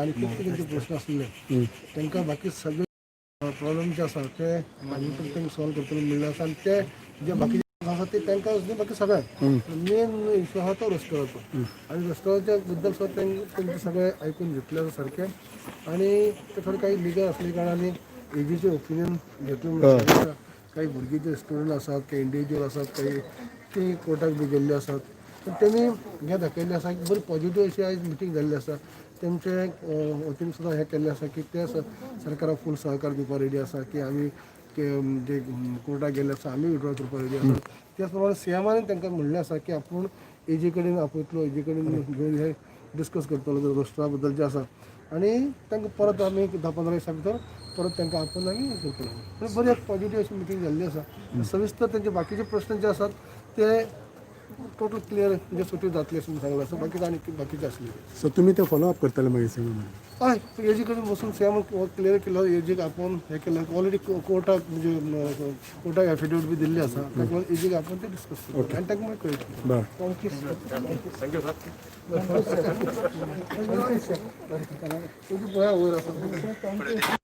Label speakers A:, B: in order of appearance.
A: आनी खूब कितें प्रश्न आसले तांकां. बाकी सगळे प्रॉब्लेम जे आसा ते आमी पण तांकां सॉल्व करतले म्हणलें आसा. आनी ते जे बाकीचे आसा ते तांकां न्ही, बाकी सगळ्यांक. मेन इशू आहा तो रस्त्याचो आनी रस्त्याच्या बद्दल सुद्दां तांकां तेंचे सगळें आयकून घेतलें आसा सारकें. आनी ते थोडे काही लिगल असले कारणान एजीचे ओपिनियन घेतले म्हणून काही भुरगीं जे स्टुडंट आसात, काही इंडिव्हिज्युअल आसात, काही ती कोर्टाक बी गेल्ले आसात. पण तेमी हें दाखयल्लें आसा की बरी पॉझिटिव्ह अशी आयज मिटींग जाल्ली आसा. तेमचे वतीन सुद्दां हें केल्लें आसा की ते सरकाराक फूल सहकार दिवपाक रेडी आसा, की आमी जे कोर्टाक गेल्ले आसा, आमी विड्रॉ करपाक रेडी आसा. त्याच प्रमाणे सीएमाने तांकां म्हणलें आसा की आपूण एजी कडेन आपयतलो, एजी कडेन घेवन हे डिस्कस करतलो रोस्टरा बद्दल जे आसा. आनी तांकां परत आमी 10-15 दिसां भितर परत तांकां आपोवन आमी हें करतले. पूण बरी एक पॉझिटिव्ह अशी मिटींग जाल्ली आसा. सविस्तर तेंचे बाकीचे प्रश्न जे आसात ते टोटल क्लियर म्हणजे सुटी जातली अशें सांगलां आसा. बाकी आनी बाकीचे आसले.
B: सो तुमी ते फॉलो अप करतले मागीर सीएमा?
A: हय, एजी कडेन बसून सीएम क्लियर केलो, एजीक आपोवन हें केलें. ऑलरेडी कोर्टाक, म्हणजे कोर्टाक एफिडेवीट बी दिल्ली आसा. ताका लागून एजीक आपोवन ते डिस्कस करतले आनी ताका मागीर कळयतले.
B: बरें.
A: Thank you.
C: Thank you sir.
A: Thank you sir. पळया वयर आसा. Thank you.